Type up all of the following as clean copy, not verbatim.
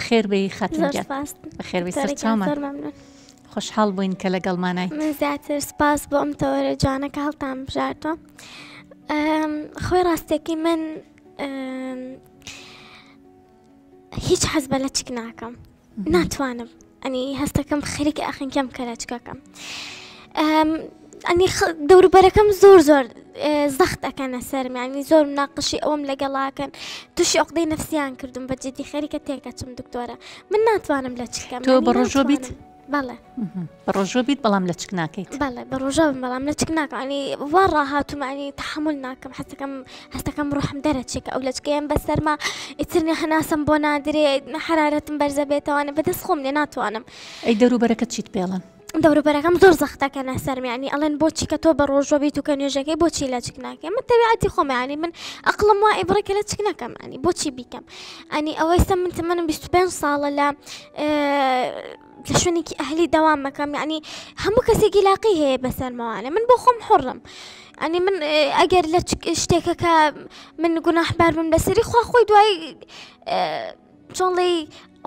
بەخێر بێی خاتون زۆر گیان. سپاس بەخێر بێی دکتۆرە گیان سەرچاومان. زۆر مەمنون. خۆشحاڵ بووین کە لەگەڵمانایت. من زیاتر سپاس بۆ ئەم تەوەرە جوانە کە هەڵتان بژاردووە. خۆی ڕاستەکەی من هیچ حەز بە لەچک ناکەم ناتوانم ئەنی هەستەکەم خەریکە ئەخنکەم کە لەچکەکەم ئەنی دەوروبەرەکەم زۆر زۆر زەخت ئەکەنە سەرم ینی زۆر مناقشی ئەوم لەگەڵاکەن تووشی عقدەی نفسیان کردم بە جدی خەریکە تێکەچم دکتۆرە من ناتوانم لە چکەم تۆ بە ڕۆژۆ بیت بەڵێ بە ڕۆژوە بیت بەڵام لەچک ناکەیت. بەڵێ بە ڕۆژە بم بەڵام لەچک ناکەم ئەنی وا ڕاهاتووم ئەنی تەحەمول ناکەم حەزەکەم هەستەکەم ڕۆحم دەرەچێ کە ئەو لەچکەیەم بەسەرما ئیتر نە هەناسەم بۆ نادرێ نە حەرارەتم بەرزە بێتەوانێ بەدەست خۆم نیە ناتوانم. ئەی دەوروبەرەکەت چیت پێڵن؟ دەوروبەرەکەم زۆر زەخت دەکەنە سەرم یانی ئەڵێن بۆچی کە تۆ بە ڕۆژوە بیت و کە نوێژەکەی بۆچی لەچک ناکەی من تەبیعەتی خۆمە یانی من ئەقڵم وا ئەیبڕێ کە لەچک نەکەم یانی بۆچی بیکەم ئەنی ئەوەی سە من تەمەنم 25 ساڵە لە لە شوێنێکی ئەهلی دەوام مەکەم یعنی هەموو کەسێکی لاقی هەیە بەسەرمەوانە من بۆ خۆم حڕم ئەنی من ئەگەر لە شتێکە کە من گوناحبار بم لەسەری خوا خۆی دوای چۆنڵی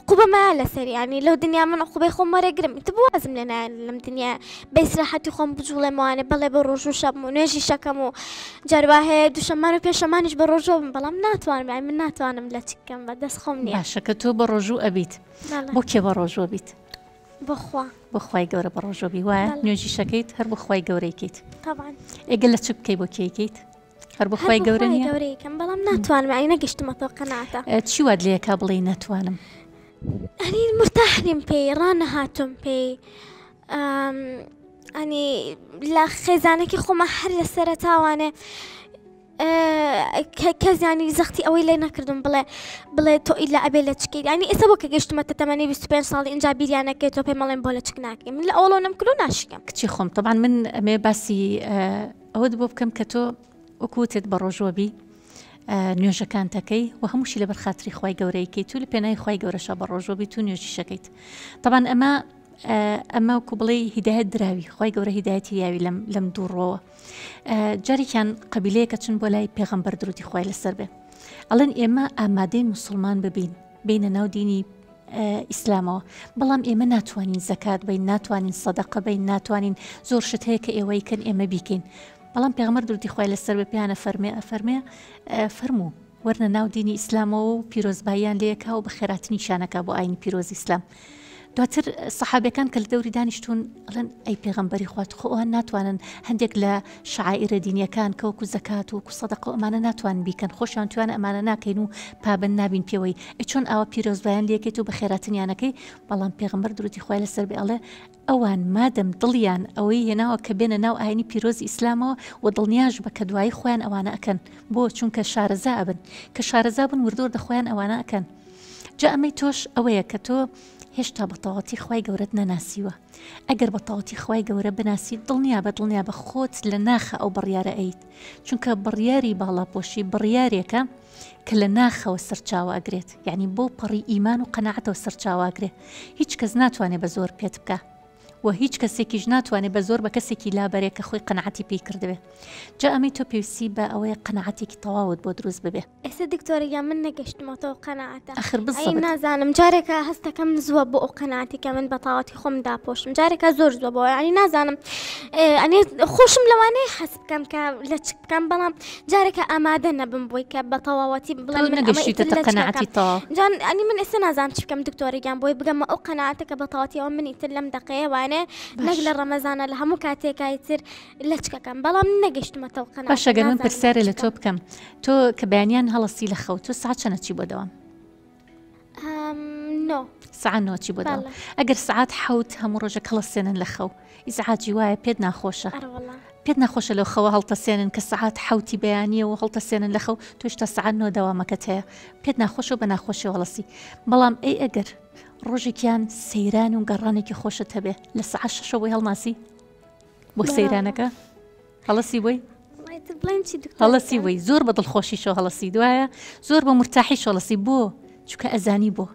قوبەمە لەسەر ینی لەو دنیا من قوبەی خۆم وەرەگرم تە بوازم لێ نایەن لەم دنیا بەیسراحەتی خۆم بجوڵێمەوانێ بەڵێ بە ڕۆژ و شەم و نوێژی شەکەم و جاروا هەیە دوشەمان و پێشەمانیش بە ڕۆژەوە بەڵام ناتوانم من ناتوانم لە چکەم بە دەست خۆم نییە باشە کە تۆ بە ڕۆژوو ئەبیت بۆ کێ بە ڕۆژوە بیت؟ بۆ خوا. بۆ خوای گەورە بە ڕۆژوە بی وایە؟ نوێژی شەکەیت هەر بۆ خوای گەورەی کەیت. طبعا. ئێگە لە چ بکەی بۆ کێی کەیت؟ هەر بۆ خوای گەورە نییە؟ گەورەی کەم بەڵام ناتوانم ئەی نەگەشتمەتەوە قەناعەتە. چی وات لێکا بڵێی ناتوانم؟ ئەنی مرتاح نیم پێی ڕانەهاتوم پێی ئەنی لە خێزانێکی خۆمە هەر لە سەرەتاوانێ کەس ینی زەختی ئەوەی لێ نەکردم بڵێ بڵێ تۆ ئیلا ئەبێ لە چکیت ینی ئێستا بۆ کە گەشتمەتە تەمەنی 25 ساڵی اینجا بیریانەکەی تۆ پێمەڵێن بۆ لە چک ناکەی من لە ئەوڵەوە نەمکردو ناشکەم کچی خۆم طبعا من ئەمێ باسی ئەوەت بۆ بکەم کە تۆ وەکو وتت بە ڕۆژوە بی نوێژەکانتەکەی و هەمووشی لەبەر خاتری خوای گەورەیکەیت و لە پێناوی خوای گەورەشا بە ڕۆژوە بیت و نوێژیشەکەیت طبعا ئەمە ئەمە وەکو بڵێ هیدایەت دراوی خوای گەورە هیدایەتی یاوی لەم لەم دوو ڕۆوە جارێکیان قەبیلەیەکە چون بۆ لای پێغەمبەر درودی خوای لەسەر بێ ئەڵێن ئێمە ئامادەی مسلمان ببین بینە ناو دینی ئیسلامەوە بەڵام ئێمە ناتوانین زەکات بین ناتوانین سەدەقە بین ناتوانین زۆر شت هەیە کە ئێوەی کەن ئێمە بیکەین بەڵام پێغەمبەر درودی خوای لەسەر بێ پێیانە فەرمێ ئەفەرمێ فەرموو وەرنە ناو دینی ئیسلامەوە و پیرۆزباییان لێکا و بەخێراتنیشیان ئەکا بۆ ئاینی پیرۆزی ئیسلام. دواتر سەحابەکان کە لە دەوری دانیشتوون ئەڵێن ئەی پێغەمبەری خوا خۆ ئەوان ناتوانن هەندێک لە شعائرە دینیەکان کە وەکو زەکات و وەکو سەدەقە و ئەمانە ناتوانن بیکەن خۆشیان توانە ئەمانە ناکەین و پابەند نابین پێوەی ئەی چۆن ئاوا پیرۆزبایان لێکەیت و بەخێراتنیانەکەی بەڵام پێغەمبەر درودی خوای لەسەر بێ ئەڵێ ئەوان مادەم دڵیان ئەوەی هێناوە کە بێنە ناو ئاینی پیرۆزی ئیسلامەوە وە دڵنیاش بە کە دوایی خۆیان ئەوانە ئەکەن بۆ چونکە شارەزا ئەبن کە شارەزا بوون وردە وردە خۆیان ئەوانە ئەکەن جا ئەمەی تۆش ئەوەیە کە تۆ هێشتا بە تەواوەتی خوای گەورەت نەناسیوە ئەگەر بە تەواوەتی خوای گەورە بناسی دڵنیا بە دڵنیا بە خۆت لە ناخە ئەو بڕیارە ئەیت چونکە بڕیاری باڵاپۆشی بڕیارێکە کە لە ناخەوە سەرچاوە ئەگرێت یعنی بۆ پەڕی ئیمان و قەناعەتەوە سەرچاوە ئەگرێ هیچ کەس ناتوانێ بە زۆر پێت بکا و هیچ کەسێکیش ناتوانێ بە زۆر بە کەسێکی لابەرێ کە خۆی قەناعەتی پێی کردبێ جا ئەمەی تۆ پێویستی بە ئەوەیە قەناعەتێکی تەواوت بۆ دروست ببێ. ئێستا دکتۆرە گیان من نەگەشتمەتەوە قەناعەتە ئەخر ئەی بزەبت. نازانم جارێکە هەستەکەم زووە بۆ ئەو قەناعەتی کە من بە تاوەتی خۆم داپۆشم جارێکە زۆر زووە بۆ یانی نازانم ئەنێ خۆشم لەوانەیە حەز بکەم کە لەچک بکەم بەڵام جارێکە ئامادە نەبم بۆی کە بە تەواوەتی بڵێم من ئەمە ئیتر نەگەشتیتە لەچکەکەم قەناعەتی تەواو. جان ئەنی من ئێستا نازانم چی بکەم دکتۆرە گیان بۆی بگەمە ئەو قەناعەتە کە بە تەواوەتی ئەوە من ئیتر لەم دەقەیە وانێ نەک باش. لە ڕەمەزانە لە هەموو کاتێکا ئیتر لەچکەکەم بەڵام نەگەشتمەتەوە باشە قەناعەتە گەر من نازانم پرسیارێ چی لە تۆ بکەم. بکەم تۆ کە بەیانیان هەڵەسی لە خەو تۆ سەعات چەنە چی بۆ دەوام؟ ئەم نۆ. سەعات نۆ چی بۆ دەوام بەڵێ. ئەگەر سەعات حەوت هەموو ڕۆژێک هەڵەسێنن لە خەو ئیزعاجی وایە پێت ناخۆشە ئەرەوەڵا. پێت ناخۆشە لەو خەوە هەڵتەسێنن کە سەعات حەوتی بەیانیە و هەڵتەسێنن لە خەو تۆ هێشتا سەعات نۆ دەوامەکەت هەیە پێت ناخۆشە و بە ناخۆشیەوە هەڵەسی بەڵام ئەی ئەگەر ڕۆژێکیان سەیران و گەڕانێکی خۆشت هەبێ لە سەعات شەشەوە بۆی هەڵناسی بۆ سەیرانەکە هەڵەسی بۆی هەڵەسی بۆی زۆر بە دڵخۆشی شۆ هەڵەسی دوایە زۆر بە مرتاحی شۆڵەسی بۆ چونکە ئەزانی بۆ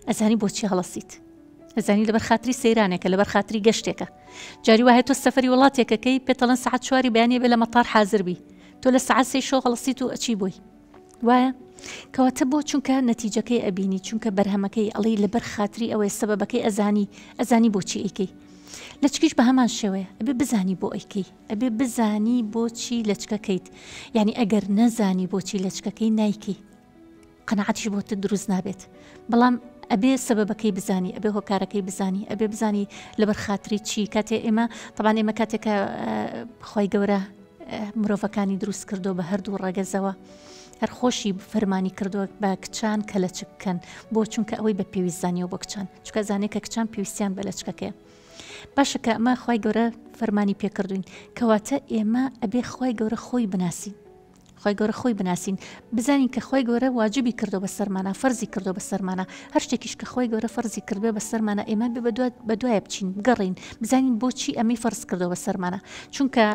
ئەزانی بۆچی هەڵەسیت ئەزانی لەبەر خاتری سەیرانێکە لەبەر خاتری گەشتێکە جاری وایە تۆ سەفەری وڵاتێکەکەی پێتەڵەن سەعات چواری بەیانیە بێ لە مەتار حازر بی تۆ لە سەعات سێ شۆ هەڵەسیت و ئەچی بۆی وایە؟ کەواتە بۆ چونکە نەتیجەکەی ئەبینی چونکە بەرهەمەکەی ئەڵێی لەبەر خاتری ئەوەیە سەبەبەکەی ئەزانی ئەزانی بۆچی ئەیکەی لەچکیش بە هەمان شێوەیە ئەبێ بزانی بۆ ئەیکەی ئەبێ بزانی بۆچی لەچکەکەیت یعنی ئەگەر نەزانی بۆچی لەچکەکەی نایکەی قەناعەتیش بۆت دروست نابێت بەڵام ئەبێ سەبەبەکەی بزانی ئەبێ هۆکارەکەی بزانی ئەبێ بزانی لەبەر خاتری چی کاتێ ئێمە تەبان ئێمە کاتێکە خی گەورە مرۆڤەکانی دروست کردو بە هەردوو ڕەگەزەوە هەر خۆشی فەرمانی کردووە بە کچان کە لەچک بکەن بۆ چونکە ئەوەی بە پێویست زانیەوە بۆ کچان چکە زانێت کە کچان پێویستیان بە لەچکەکەیە باشە کە ئەمە خی گەورە فەرمانی پێکردوین کەواتە ئێمە ئەبێ خی گەورە خۆی بناسین خوای گەورە خۆی بناسین بزانین کە خوای گەورە واجبی کردو بەسەرمانە فەرزی کردو بەسەرمانە هەر شتێکیش کە خوای گەورە فەرزی کردبێ بەسەرمانە ئێمە بێ بە دوایە بچین بگەڕین بزانین بۆچی ئەمەی فەرز کردو بەسەرمانە چونکە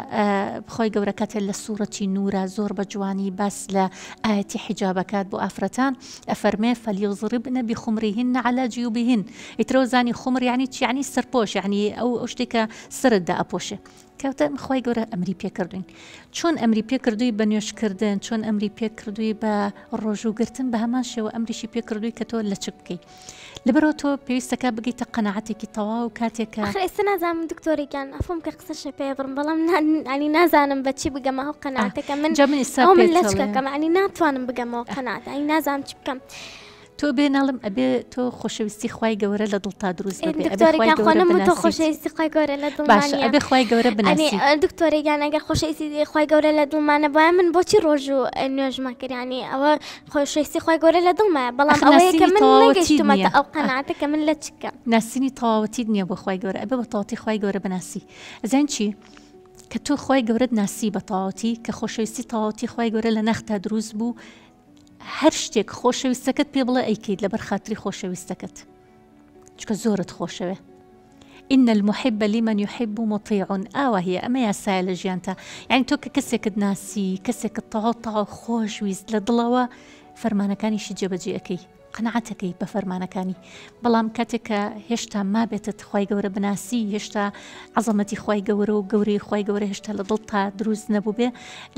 خوای گەورە کاتێ لە سوڕەتی نورا زۆر بە جوانی باس لە ئایەتی حیجابەکات بۆ ئافرەتان ئەفەرمێ فلیضربن بخمرهن علی جیوبهن ئیترەوە زانی خمر یعنی چی یعنی سەرپۆش یعنی ئەو ئەو شتێکە سەرت دائەپۆشێ کەواتە خوای گەورە ئەمری پێکردوین چۆن ئەمری پێکردووی بە نوێژکردن چۆن ئەمری پێکردووی بە ڕۆژوو گرتن بە هەمان شێوە ئەمریشی پێکردووی کە تۆ لەچک بکەیت لەبەرەوە تۆ پێویستەکە بگەیتە قەناعەتێکی تەواو کاتێک کە ئەخر ئێستا نازانم دکتۆری گیان ئەفم کە قسەشە پێ بڕم بەڵام ینی نازانم بە چی بگەمە ئەو قەناعەتەکە من جا من ئێستا ئەو من پێت لەچکەکەم ینی ناتوانم بگەمەوە قەناعەت ینی نازانم چی بکەم تۆ بێ ناڵم ئەبێ تۆ خۆشەویستی خوای گەورە لە دڵتا دروست ببێ ئەبێ خوای دکتۆرەگیان خۆ گەورە نەم تۆ بناسیت خۆشەویستی خوای گەورە لە دڵما باشە نییە ئەبێ خوای گەورە ئەنی بناسی دکتۆرەگیان ئەگەر خۆشەویستی خوای گەورە لە دڵما نەبوایە من بۆچی ڕۆژ و نوێژمە کرد یانی ئەوە خۆشەویستی خوای گەورە لە دڵمایە بەڵام ئەخ ئەوەیە کە ناسینی من تەواوەتیت نەگەیشتومەتە نییە ئەو ئەخ قەناعەتە کە من لە چکەم ناسینی تەواوەتیت نییە بۆ خوای گەورە ئەبێ بە تەواوەتی خوای گەورە بناسی ئەزانی چی کە تۆ خوای گەورەت ناسی بە تەواوەتی کە خۆشەویستی تەواوەتی خوای گەورە لە ناختا دروست بوو هەر شتێک خۆشەویستەکەت پێ بڵێ ئەیکەیت لەبەر خاتری خۆشەویستەکەت چکە زۆرت خۆشەوێ إن المحب لمن يحب مطيع ئاوا هي ئەمە یاسایە لە ژیانتا یعنی تۆ کە کەسێکت ناسی کەسێکت تەواو تەواو خۆش ویست لە دڵەوە فەرمانەکانیشی جێبەجێ ئەەکەی قەناعەتەکەی بە فەرمانەکانی بەڵام کاتێک کە هێشتا مابێتت خوای گەورە بناسی هێشتا عەزەمەتی خوای گەورە و گەورەی خوای گەورە هێشتا لە دڵتا دروست نەبووبێ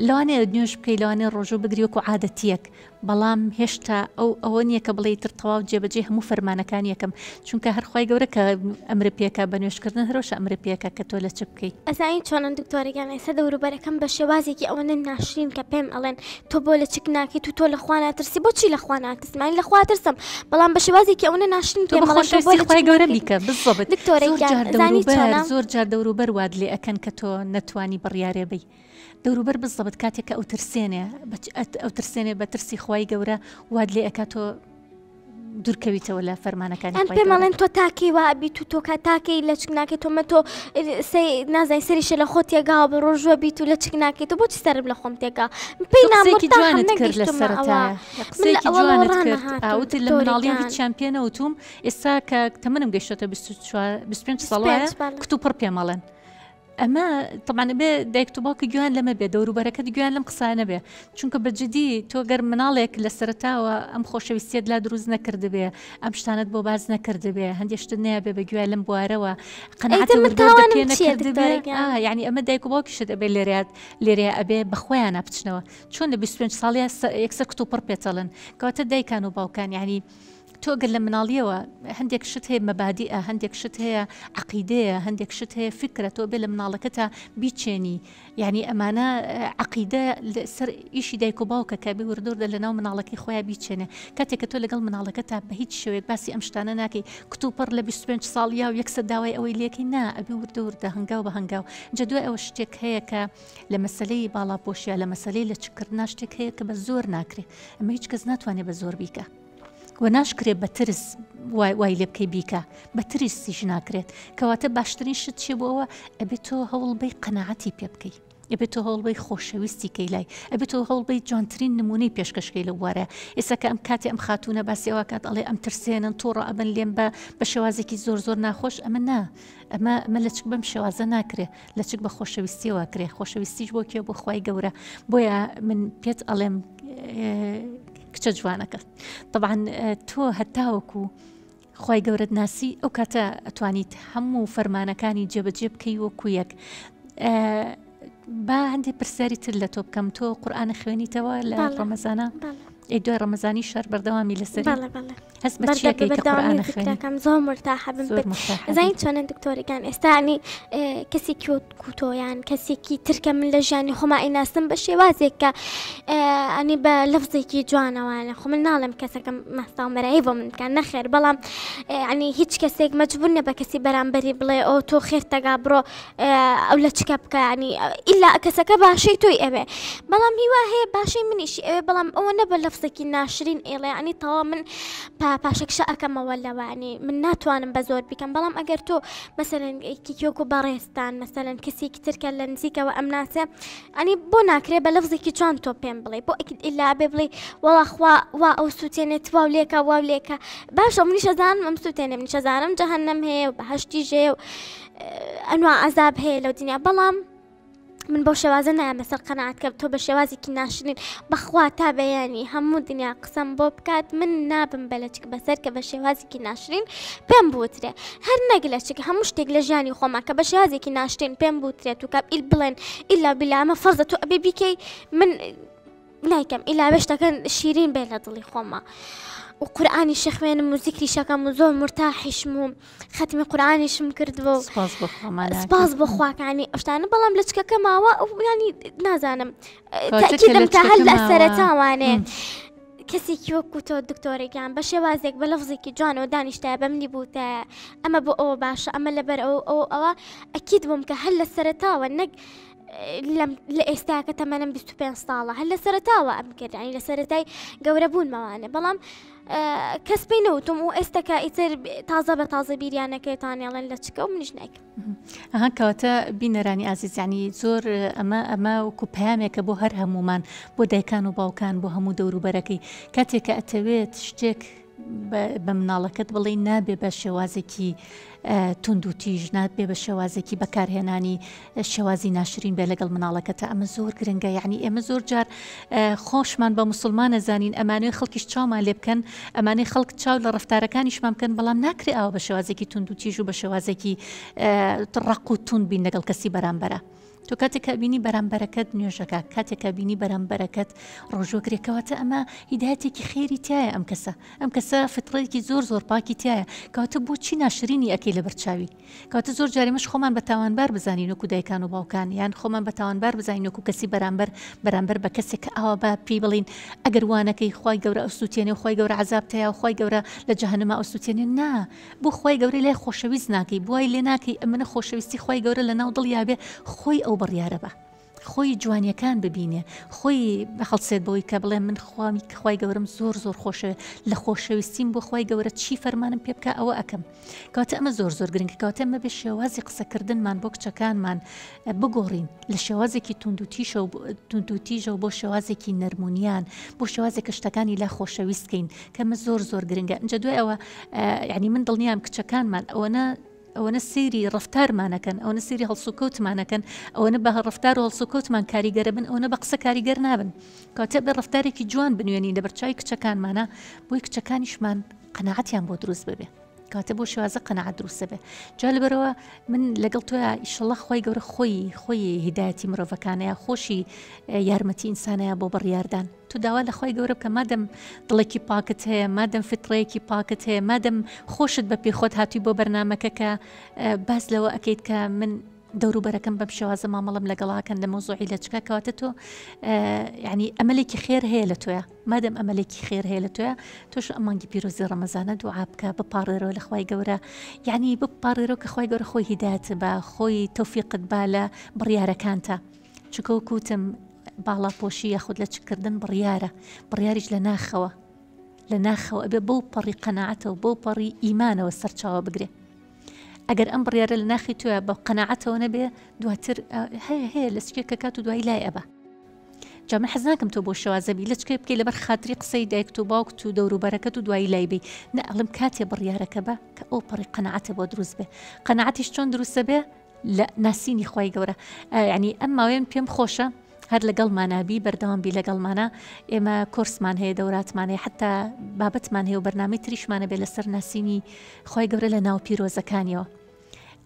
لەوانەیە نوێژ بکەی لەوانەیە ڕۆژوو بگری وەکو عادەتیەک بەڵام هێشتا ئەو ئەوە نییە کە بڵێی تر تەواو جێبەجێ هەموو فەرمانەکانی یەکەم چونکە هەر خوای گەورە کە ئەمرە پێکا بە نوێژکردن هەرۆشە ئەمرە پێکا کە تۆ لە چ بکەی. ئەزانی چۆنن دکتۆرە گیان ئێستا دەوروبەرەکەم بە شێوازێکی ئەوەنە ناشرین کە پێم ئەڵێن تۆ بۆ لەچک ناکەیت و تۆ لە خوا ناترسی بۆچی لە خوا ناترسم یانی لە خوا ترسم بەڵام بە شێوازێکی ئەوەنە ناشرین تۆ بە پێم ئەڵێن تۆ بۆ خۆشەویستی لەچک خوای گەورە ناکەیت بیکە بالضبط دکتۆرە زۆر گیان جار ئەزانی دەوروبەر چۆنە زۆر جار دەوروبەر وات لێ ئەکەن کە تۆ نەتوانی بڕیارێ بەی دەوروبەر بالضبط کاتێک کە ئەوترسێنێ بە چ ئەوترسێنێ بە ترسی خوای گەورە وات لێ ئەکا تۆ دوورکەویتەوە لە فەرمانەکانی ئەم خوای پێم گەورە. ئەڵێن تۆ تاکەی وا ئەبیت و تۆ کە تاکەی لەچک ناکەی تۆ مە تۆ سەی نازانی سەریشە لە خۆت تێگاوە بە ڕۆژوە بیت و لەچک ناکەی تۆ بۆچی سەرم لە خۆم تێگا پێی تۆ قسەیەکی نامرتاحم جوانت کرد لە نەگەیشتومە ئەوە سەرەتایە من لە قسەیەکی ئەوەڵەوە جوانت کرد ڕانەهاتوم ئاوتت لە دکتۆرە مناڵیەوە گیان هیچیان پێ نەوتوم ئێستا کە تەمەنم گەیشتۆتە 24 25 ساڵ 25 وایە بەڵێ. کتوپڕ پێم ئەڵێن ئەمە تەبعەن ئەبێ دایکت و باوکت گوێیان لەمە بێ دەوروبەرەکەت گوێیان لەم قسانە بێ چونکە بە جدی تۆ گەر مناڵێک لە سەرەتاوە ئەم خۆشەویستیەت لا دروست نەکردبێ ئەم شتانت بۆ باس نەکردبێ هەندێک شتت نەیابێ بە گوێ لەم بوارەوە قەناعەتی ئەی من وردە وردە تاوانم پێ چییە نەکردبێ دکتۆرە گیان؟ ئا یعنی ئەمە دایک و باوکیشت ئەبێ لێرەیە لێرەیە ئەبێ بە خۆیانە بچنەوە چۆن لە 25 ساڵیا یەکسەر کتوپڕ پێتەڵن کەواتە دایکان و باوکان یعنی تۆ گەر لە مناڵیەوە هەندێک شت هەیە مەبادیئە هەندێک شت هەیە عەقیدەیە هەندێک شت هەیە فکرە تۆ بێ لە مناڵەکەتا بیچێنی یعنی ئەمانە عەقیدە سەر ئیشی دایک و باوکە کە بێ وردوردە لە ناو مناڵەکەی خۆیان بیچێنێ کاتێک کە تۆ لەگەڵ مناڵەکەتا بە هیچ شێوەیەک باسی ئەم شتانە ناکەی کتوپڕ لە 25 ساڵ یا و یەکسەر داوای ئەوەی لێکەی نا ئەبێ وردە وردە هەنگاو بە هەنگاو جا دوای ئەوە شتێک هەیە کە لە مەسەلەی باڵاپۆشیا لە مەسەلەی لەچککردنا شتێک هەیە کە بە زۆر ناکرێ ئەمە هیچ کەس ناتوانێت بە زۆر بیکە وە ناشکرێت بە ترس وای لێ بکەی بیکە بە ترسیش ناکرێت کەواتە باشترین شت چیە بۆ ئەوە ئەبێت تۆ هەوڵ بەی قەناعەتی پێ بکەی ئەبێت تۆ هەوڵ بەی خۆشەویستی کەی لای ئەبێت تۆ هەوڵ بەی جوانترین نمونەی پێشکەشکەی لەو بوارە ئێستا کە ئەم کاتێ ئەم خاتوونە باسی ئەوە کات ئەڵێ ئەم ترسێنن تووڕە ئەبن لێم بە بە شێوازێکی زۆر زۆر ناخۆش ئەمە نا ئەمە ئەمە لەچک بەم شێوازە ناکرێ لەچک بە خۆشەویستیەوە کرێ خۆشەویستیش بۆ کێ بۆ خوای گەورە بۆیە من پێت ئەڵێم کچە جوانەکە طبعا تۆ هەتاوەکو خی گەورەت ناسی ئەو کاتە ئەتوانیت هەموو فەرمانەکانی جێبەجێ بکەی وەکو یەک با هەندێک پرسیاری تر لە تۆ بکەم تۆ قورآانە خوێنیتەوە لە ڕەمەزانە؟ ئەی دوای ڕەمەزانی شەر بەردەوامی لەسەری؟ بەڵێ بەڵێ. هەست بە چی ئەکەی کە قورئان ئەخوێنی؟ بەردەوامی زۆر مرتاحە بم زۆر مرتاحە بی. زانی چۆنە دکتۆرەکان ئێستا ینی کەسێکی وەکو تۆ یان کەسێکی تر کە من لە ژیانی خۆما ئەیناسم بە شێوازێک کە ئەنی بە لەفزێکی جوانەوانە خۆ من ناڵێم کەسەکەم مەستا و مەرایی بۆ من بکات نەخێر بەڵام ینی هیچ کەسێک مەجبور نیە بە کەسی بەرامبەری بڵێ ئەو تۆ خێرتەگا بڕۆ ئەو لە چکە بکە ینی ئیلا کەسەکە باشەی تۆی ئەوێ بەڵام هیوا هەیە باشەی منیشی ئەوێ بەڵام ئەوە نە بە لەفزێکی ناشرین ئێڵێ ینی تەوا من پاشەکشە ئەکەمەوە لەوانی من ناتوانم بە زۆر بیکەم بەڵام ئەگەر تۆ مەسەلەن کیکیۆک و بەڕێزتان مەسەلەن کەسێکی ترکە لە نزیکەوە ئەم ناسێ ئەنی بۆ ناکرێ بە لەفزێکی جوان تۆ پێم بڵێ بۆ ئەکید ئیلا بێ بڵێ وەڵا خوا وا ئەو سووتێنێت واو لێکە واو لێکە باشە منیش ئەزانم ئەم سووتێنێ منیش ئەزانم جەهەنەم هەیە و بەهەشتیش هەیە و ئەنوا عەزاب هەیە لەو دنیا بەڵام من بەو شێوازە نایەمە سەر قەناعەت کە تۆ بە شێوازێکی ناشرین بەخوا تا بەیانی هەموو دنیا قسەم بۆ بکات من نابم بە لەچک بەسەر کە بە شێوازێکی ناشرین پێم بوترێ هەر نەک لەچک هەموو شتێک لە ژیانی خۆما کە بە شێوازێکی ناشرین پێم بوترێت و کە ئیل بڵێن ئیلا بیلا ئەمە فەرزە تۆ ئەبێ بیکەی من نایکەم ئیلاوێ شتەکە شیرین بێ لە دڵی خۆما و قورئانی شەخوێنم و زیکری شەکەم و زۆر مرتاحیشم و خەتمی قورئانیشم کردووە و سپاس بۆ خوا مانا سپاس بۆ خواکانی ئەو شتانە بەڵام لەچکەکە ماوە ئەو ینی نازانم کەواتە کە تەئکیدم کە هەر لەچکەکە لە ماوە سەرەتاوانێ کەسێکی وەکو تۆ دکتۆرێکیان بە شێوازێک بە لەفزێکی جوانەوە دانیشتایە بە منی بوتایە ئەمە بۆ ئەوە باشە ئەمە لەبەر ئەو ئەو ئەوە ئەکید بووم کە هەر لە سەرەتاوە نەک لەم لە ئێستا کە تەمەنم 25 ساڵە هەر لە سەرەتاوە ئەم کرد ینی لە سەرەتای گەورە بوونمەوانێ بەڵام کەس پێی نەوتم و ئێستا کە ئیتر تازە بە تازە بیریانەکەێتانیڵێن لە چکە و منیش نایکەم. ئەها کەواتە بینەرانی ئازیز یانی زۆر ئەمە ئەمە وەکو پەیامێکە بۆ هەر هەمومان بۆ دایکان و باوکان بۆ هەموو دەوروبەرەکەی کاتێک کە ئەتەوێت شتێک بە مناڵەکەت بڵێی نابێ بە شێوازێکی توند و تیژ نابێ بە شێوازێکی بەکارهێنانی شێوازی ناشرین بێ لەگەڵ مناڵەکەتە ئەمە زۆر گرنگە یعنی ئێمە زۆر جار خۆشمان بە مسلمانە زانین ئەمانەوەی خەڵکیش چاومان لێ بکەن ئەمانەی خەڵک چاو لە ڕفتارەکانیشمان بکەن بەڵام ناکرێ ئاوا بە شێوازێکی توند و تیژ و بە شێوازێکی ڕق و توند بین لەگەڵ کەسی بەرامبەرە. تۆ کاتێک کە بینی بەرامبەرەکەت نوێژەکە کاتێک کە بینی بەرامبەرەکەت ڕۆژوەگرێ کەواتە ئەمە هیدایەتێکی خێری تایە ئەم کەسە ئەم کەسە فتڕێکی زۆر زۆر پاکی تایە کەواتە بۆچی ناشرینی ئەکەی لەبەر چاوی کەواتە زۆر جارێ مەش خۆمان بە تاوانبار بزانین وەکو دایکان و باوکان یان خۆمان بە تاوانبار بزانین وەکو کەسی بەرامبەر بەرامبەر بە کەسێک کە ئاوا با پێی بڵین ئەگەر وانەکەی خوای گەورە ئەسووتێنێ و خوای گەورە عەزاب تەیا و خوای گەورە لە جەهەنەما ئەسووتێنێ نا بۆ خوای گەورەی لای خۆشەویست ناکەی بۆ وای لێ ناکەی ئەمنە خۆشەویستی خوای گەورە لە ناو دڵیا بێ خۆی ئەو بڕیارە بە خۆی جوانیەکان ببینێ خۆی هەڵسێت بەوەی کە بڵێ من خوامی خوای گەورم زۆر زۆر خۆشەوێ لە خۆشەویستیم بۆ خوای گەورە چی فەرمانم پێ بکە ئەوە ئەکەم کەواتە ئەمە زۆر زۆر گرنگە کەواتە ئەمە بێ شێوازی قسەکردنمان بۆ کچەکانمان بگۆڕین لە شێوازێکی توندوتیژەوە بۆ شێوازێکی نەرمونیان بۆ شێوازێک کە شتەکانی لا خۆشەویست کەین کە ئەمە زۆر زۆر گرنگە ئینجا دوای ئەوە یعنی من دڵنیام کچەکانمان ئەوەنە ئەوەنە سەیری ڕەفتارمانەکەن ئەوەنە سەیری هەڵسوکەوتمانەکەن ئەوەنە بە ڕەفتار و هەڵسوکەوتمان کاریگەرە بن ئەوەنە بە قسە کاریگەر نابن کەواتە بێ ڕەفتارێکی جوان بنوێنین لەبەر چاوی کچەکانمانە بۆی کچەکانیشمان قەناعەتیان بۆ دروست ببێ کەواتە بۆ شێوازە قەناعەت دروستە بێ جا لەبەرەوە من لەگەڵ تۆیا ئیشەڵا خی گەورە خۆی خۆی هیدایەتی مرۆڤەکانەیە خۆشی یارمەتی ئینسانەیە بۆ بڕیاردان تۆ داوا لە خوای گەورە بکە مادەم دڵێکی پاکت هەیە مادەم فیتڕەیەکی پاکت هەیە مادەم خۆشت بە پێی خۆت هاتووی بۆ بەرنامەکە کە باس لەوە ئەکەیت کە من دەوروبەرەکەم بەم شێوازە مامەڵم لەگەڵاکەن لە مۆزۆعی لەچکە کەواتە تۆ یعنی ئەمەلێکی خێر هەیە لە تۆیە مادەم ئەمەلێکی خێر هەیە لە تۆیە تۆش ئەم مانگی پیرۆزی ڕەمەزانە دوعا بکە بپاڕێرەوە لە خوای گەورە یعنی بپاڕێرەوە کە خوای گەورە خۆی هیدایەت بە خۆی تۆفیقت با لە بڕیارەکانتە چونکە وەکو وتم باڵاپۆشی یاخود لەچککردن بڕیارە، بڕیاریش لە ناخەوە، لە ناخەوە ئەبێ بەو پەڕی قەناعەتەوە، بەو پەڕی ئیمانەوە سەرچاوە بگرێ. ئەگەر ئەم بڕیارە لە ناخی تۆیا بە قەناعەتەوە نەبێ، دواتر هەیە هەیە لەچکێک کە کات و دوایی لای ئەبا. جا من حەز ناکەم تۆ بۆ شێوازە بی لەچکێ بکەی لەبەر خاتری قسەی دایکت و باوکت و دەوروبەرەکەت و دوایی لای بی نە ئەڵێم کاتێ بڕیارەکە بە کە ئەو پەڕی قەناعەتە بۆ دروست بێ قەناعەتیش چۆن دروستە بێ لە ناسینی خوای گەورە یعنی ئەم ماوەیەم پێم خۆشە هەر لەگەڵمانا بی بەردەوام بی لەگەڵمانا ئێمە کۆرسمان هەیە دەوراتمان هەیە حتا بابەتمان هەیە و بەرنامەی تریشمانە بێ لەسەر ناسینی خوای گەورە لە ناو پیرۆزەکانیەوە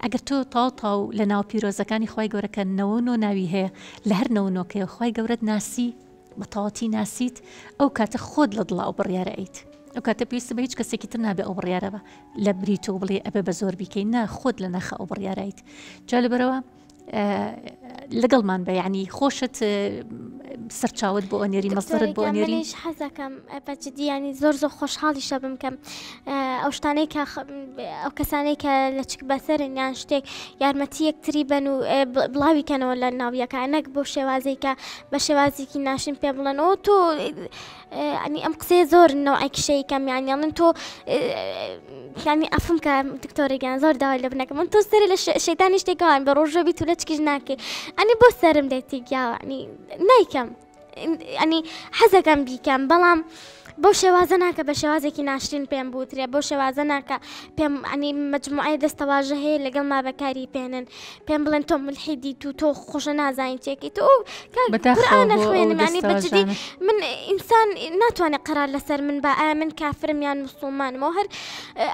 ئەگەر تۆ تاو تاو لە ناو پیرۆزەکانی خوای گەورە کە نەوە نۆ ناوی هەیە لە هەر نەوە نۆکەیەوە خوای گەورەت ناسی. بە تەواوەتی ناسیت ئەو کاتە خۆت لە دڵا ئەو بڕیارە ئەیت ئەو کاتە پێویستە بە هیچ کەسێکی تر نابێ ئەو بڕیارە بە لە بری تۆ بڵێ ئەبێ بە زۆر بیکەی نا خۆت لە ناخە ئەو بڕیارایت جا لەبەرەوە لەگەڵمان بە یعنی خۆشت سەرچاوت بۆ ئەنێری مەسەرت بۆ ئەنێری منیش حەزەکەم بە جدی ینی زۆر زۆر خۆشحاڵیشە بم کەم ئەو شتانەی کە ئەو کەسانەی کە لە چک بەسەرن یان شتێک یارمەتی یەکتری بن و بڵاوی کەنەوە لە ناویەکە نەک بۆ شێوازێک کە بە شێوازێکی ناشین پێ بڵێن ئەو تۆ ینی ئەم قسەیە زۆر نەوەکی شەیکەم یان یاڵن تۆ ینی ئەفم کە دکتۆرێکیان زۆر داوای لە بنەکەم من تۆ سەر لە شەیتانی شتێکەوان بە ڕۆژە بیت و لە چکیش ناکەی ئەنی بۆ سەرم دێتی گیاوانی نیکەم ینی حەزەکەم بیکەم بەڵام بەو شێوازە ناکە بە شێوازێکی ناشرین پێم بوترێ بەو شێوازە ناکە پێم ئەنی مجموعەیە دەستەواژە هەیە لەگەڵ ما بەکاری پێنن پێم بڵێن تۆ ملحیدی تو تۆ خۆشە نازانین چێکی تۆ قورئانە خوێنم ینی بەجدی من ئینسان ناتوانێت قەرار لەسەر من بە ئایا من کافرم یان مسلمانمەوە هەر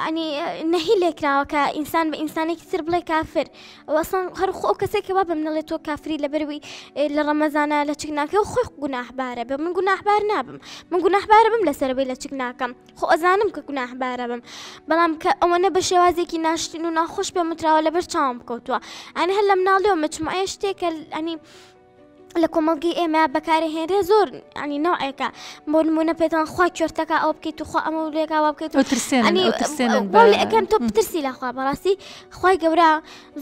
ئەنی نەهی لێکراوە کە ئینسان بە ئینسانێکی تر بڵێ کافر ئەسڵەن هەر خۆ ئەو کەسێک کە وا بە منەڵێ تۆ کافری لەبەروی لە ڕەمەزانە لەچک ناکەی و خۆی گوناحبارە بێ من گوناحبار نابم من گوناحبارە بم لەسەرەوەی لەچک ناکەم خۆ ئەزانم کە گوناحبارە بم بەڵام کە ئەوەنە بە شێوازێکی ناشتین و ناخۆش پێم وتراوە لەبەر چاوم بکەوتووە ئەنی هەر لە مناڵیەوە مچمعەیە شتێکە ئەنی لە کۆمەڵگەی ئێمە بەکارهێنرێ زۆر ینی نەوعێکە بۆ نمونە پێتان خوا کوێرتەکە ئەو بکەیت و خوا ئەمە لێکاوا بکەیت و ترسێنن ئەکەن تۆ بترسی لەخوا بەڕاستی خوای گەورە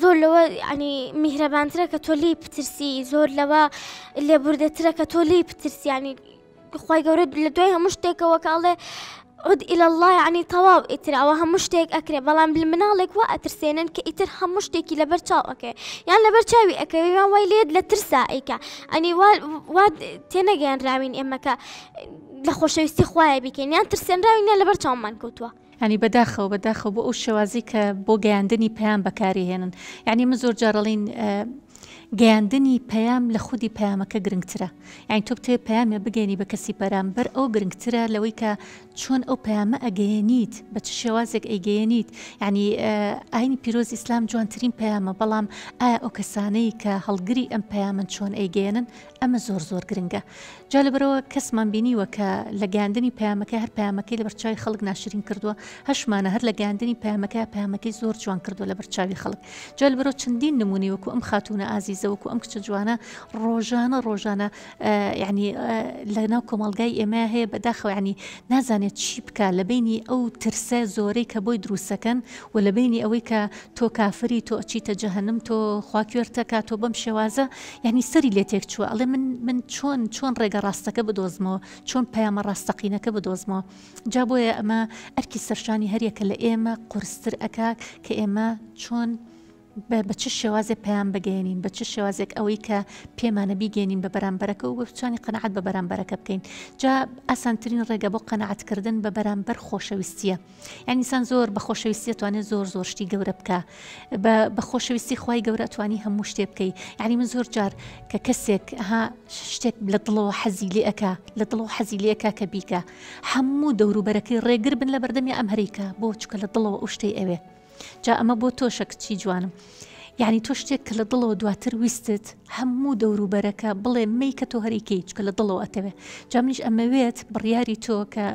زۆر لەوە ینی میهرەبانترە کە تۆ لێی بترسی زۆر لەوە لێبوردەترە کە تۆ لێی بترسیانی خوای گەورە لە دوای هەموو شتێکەوە کە ئەڵێ عود إلى الله یعنی تەواو ئیتر ئەوە هەموو شتێک ئەکرێ بەڵام مناڵێک وا ئەترسێنن کە ئیتر هەموو شتێکی لەبەر چاو ئەکەوێ یان لەبەر چاوی ئەکەوێ یان وای لێت لە ترسا ئەیکا ئەنی وا وا تێنەگەیەنراوین ئێمە کە لە خۆشەویستی خوایە بیکەین یان ترسێنراوین یان لەبەر چاومان کەوتووە. یانی بەداخەوە بەداخەوە بۆ ئەو شێوازی کە بۆ گەیاندنی پەیام بەکاری هێنن یانی من زۆر جار ئەڵین گەیاندنی پەیام لە خودی پەیامەکە گرنگترە یانی تۆ بتەوێت پەیامێ بگەێنی بە کەسی بەرامبەر ئەو گرنگترە لەوەی کە چۆن ئەو پەیامە ئەگەیەنیت بە چ شێوازێک ئەیگەیەنیت یعنی ئاینی پیرۆز ئیسلام جوانترین پەیامە بەڵام ئایا ئەو کەسانەی کە هەڵگری ئەم پەیامن چۆن ئەیگەیەنن ئەمە زۆر زۆر گرنگە جا لەبەرئەوە کەسمان بینیوە کە لە گەیاندنی پەیامەکەی هەر پەیامەکەی لەبەر چاوی خەڵک ناشرین کردووە هەشمانە هەر لە گەیاندنی پەیامەکەی پەیامەکەی زۆر جوان کردووە لەبەر چاوی خەڵک جا لەبەرئەوە چەندین نمونەی وەکو ئەم خاتوونە ئازیزە وەکو ئەم کچە جوانە ڕۆژانە ڕۆژانە یعنی لە ناو کۆمەڵگای ئێمە هەیە بەداخەوە یعنی نازانێت چی بکا لە بینی ئەو ترسە زۆرەی کە بۆی دروستەکەن و لە بینی ئەوەی کە تۆ کافری تۆ ئەچیتە جەهەنم تۆ خوا کوێرتەکە تۆ بەم شێوازە یانی سەری لێ تێک چووە ئەڵێ من من چۆن چۆن ڕێگە ڕاستەکە بدۆزمەوە چۆن پەیامە ڕاستەقینەکە بدۆزمەوە جا بۆیە ئەمە ئەرکی سەرشانی هەریەکە لە ئێمە قورستر ئەکا کە ئێمە چۆن بە چ شێوازێ پەیام بگەێنین بە چ شێوازێک ئەوەی کە پێمانە بیگەێنین بە بەرامبەرەکە و بچانی قەنەعەت بە بەرامبەرەکە بکەین جا ئاسانترین ڕێگە بۆ قەنەعەتکردن بە بەرامبەر خۆشەویستیە یانی ئینسان زۆر بە خۆشەویستی ئەتوانێت زۆر زۆر شتی گەورە بکە بە خۆشەویستی خوای گەورە ئەتوانی هەموو شتێ بکەی یعنی من زۆر جار کە کەسێک ها شتێک لە دڵەوە حەزی لێ ئەکا لە دڵەوە حەزی لێ ئەکا کە بیکە هەموو دەوروبەرەکەی ڕێگر بن لە بەردەمی ئەم هەریکە بۆ چکە لە دڵەوە ئەو شتەی ئەوێ جا ئەمە بۆ تۆشە کچی جوانم یعنی تۆ شتێک کە لە دڵەوە دواتر ویستت هەموو دەوروبەرەکە بڵێ مەیکە تۆ هەریکەی چکە لە دڵەوە ئەتەوێ جا منیش ئەمەوێت بڕیاری تۆ کە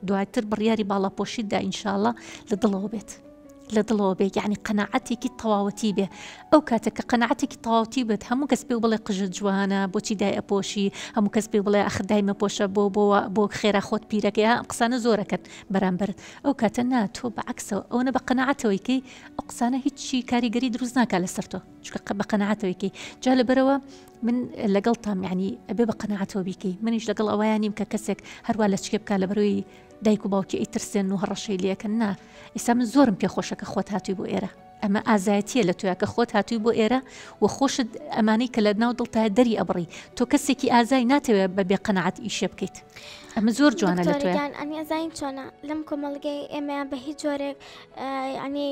دواتر بڕیاری باڵاپۆشیت دا ان شاءاللە لە دڵەوە بێت لە دڵەوە بێت یعنی قەناعەتێکی تەواوەتی بێ ئەو کاتە کە قەناعەتێکی تەواوەتی بێت هەموو کەس پێ بڵێ قژت جوانە بۆچی دای ئەپۆشی هەموو کەس پێ بڵێ ئەخر دای مەپۆشە بۆ بۆ بۆ خێرا خۆت پیرەکەی ئەم قسانە زۆرەکەن بەرامبەرت ئەو کاتە نا تۆ بە عەکسەوە ئەوەنە بە قەناعەتەوەی کەی ئەو قسانە هیچی کاریگەری دروست ناکا لەسەر تۆ چونکە بە قەناعەتەوەی کەی جا لەبەرەوە من لەگەڵتام یعنی ئەبێ بە قەناعەتەوە بیکەی منیش لەگەڵ ئەوەیان نیم کە کەسێک هەروە لە چکێ بکە لەبەرەوەی دایک و باوکی ئەیترسێن و هەڕەشەی لەکەن نا ئێستا من زۆرم پێخۆشە کە خۆت هاتووی بۆ ئێرە ئەمە ئازایەتیە لە تۆیا کە خۆت هاتووی بۆ ئێرە و خۆشت ئەمانەی کە لە ناو دڵتایە دەری ئەبڕی تۆ کەسێکی ئازای ناتەوێت بە بێ قەناعەت ئیشێ بکەیت ئەمە زۆر جوانە لە تۆیا ئەنی ئەزانین چۆنە لەم کۆمەڵگەی ئێمەیان بە هیچ جۆرێک ینی.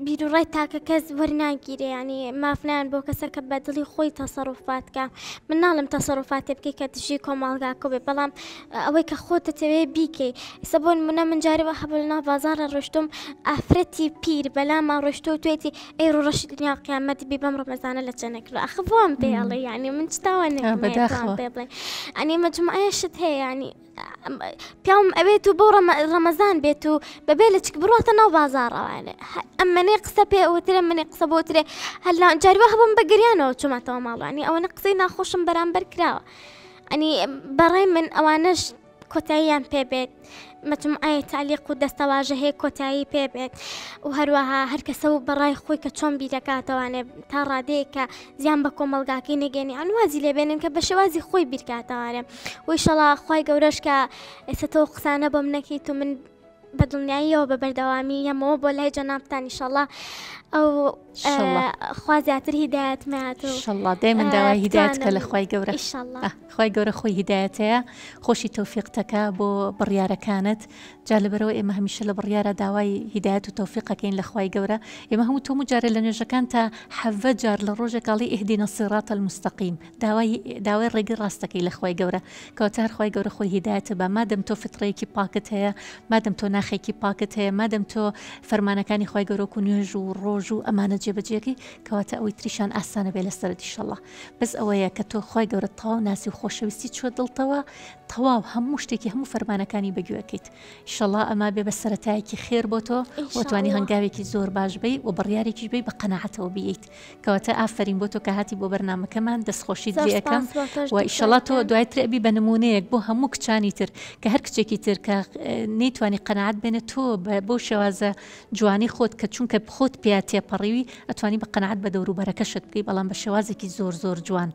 بیروڕای تاکە کەس وەرناگیرێ یانی ماف نایەن بۆ کەسە کە بە دڵی خۆی تەسەروفات کە من ناڵێم تەسەروفاتێ بکەی کە دژی کۆمەڵگاکە بێ بەڵام ئەوەی کە خۆت دەتەوێ بیکەی ئێستا بۆ نمونە من جارێ وا هەبوو لەناو بازاڕە ڕۆشتم ئافرەتی پیر بەلاما ڕۆشتوو و توێتی ئەی ڕووڕەشی دنیا و قیامەت بی بەم ڕەمەزانە لە چەنە کردووە ئاخ بۆم پێ ئەڵێ یانی من چ تاوانێکم هەیە تۆم بەداخەوە پێ بڵێ یانی مەجموعەیە شت هەیە یانی پیاوم ئەوێت و بۆ ڕەمەزان بێت و بەبێ لەچک بڕاتە ناو بازاڕەوانێ ئەمەێ قسە پێ ئەوترێ منێ قسە بۆترێ هەر جاروە هەبووم بە گریانەوە چۆماتەوە ماڵوانی ئەوەنە قسەی ناخۆشم بەرامبەر کراوە ئەنی بەڕای من ئەوانەش کۆتاییان پێ بێت مەجموعەیە تەعلیق و دەستەواژە هەیە کۆتایی پێ بێت و هەروەها هەر کەسە و بەڕای خۆی کە چۆن بیرەکاتەوانێ تا ڕادەیەک کە زیان بە کۆمەڵگاکەی نەگەێنی ئەن وازی لێبێنن کە بە شێوازی خۆی بیرکاتەوانێ ویشەڵا خوای گەورەش کە ئێستا تۆ قسانە بۆم نەکەیت و من بە دڵنیاییەوە بە بەردەوامی یەمەوە بۆ لای جەنابتان ئیشەڵا ئەو خوا زیاتر هیدایەتمات و ئیشەڵا دایمن داوای هیدایەت کە لە خوای گەورە ئیشەڵا خوای گەورە خۆی هیدایەتەیە خۆشی تەوفیقتەکە بۆ بڕیارەکانت جا لەبەرەوە ئێمە هەمیشە لە بڕیارە داوای هیدایەت و تەوفیقەکەین لە خوای گەورە ئێمە هەموو تۆمو جارێ لە نوێژەکان تا حەڤە جار لە ڕۆژێکاڵی اهدنا الصراط المستقیم داوای داوای ڕێگەی ڕاست دەکەی لە خوای گەورە کەواتە هەر خوای گەورە خۆی هیدایەتت با مادەم تۆ فتڕەیەکی پاکت هەیە مادەم تۆ ناخێکی پاکت هەیە مادەم تۆ فەرمانەکانی خوای گەورە وەکو نوێژ و ڕۆژ و ئەمانە جێبەجێکەی کەواتە ئەوەی تریشان ئاسانە بێ لەسەرت ئیشەڵا بەس ئەوەیە کە تۆ خوای گەورە تەواو ناسی و خۆشەویستی چوە دڵتەوە تەواو هەموو شتێکی هەموو فەرمانەکانی بەگوێکەیت ئیشەڵا ئەما بێ بە سەرەتایەکی خێر بۆ تۆ وتوانی هەنگاوێکی زۆر باش بی و بڕیارێکیش بی بە قەناعەتەوە بیت کەواتە ئافەرین بۆ تۆ کە هاتی بۆ بەرنامەکەمان دەستخۆشیت لێ ئەکەم و ئیشەڵا تۆ دوای تر ئەبی بە نمونەیەک بۆ هەموو کچانی تر کە هەر کچێکی تر کە نەیتوانی قەناعەت بێنێت تۆ بۆ شێوازە جوانی خۆت کە چونکە خۆت پیا تێپەڕیوی ئەتوانی بە قەناعەت بە دەوروبەرەکەشت بکەی بەڵام بە شێوازێکی زۆر زۆر جوان.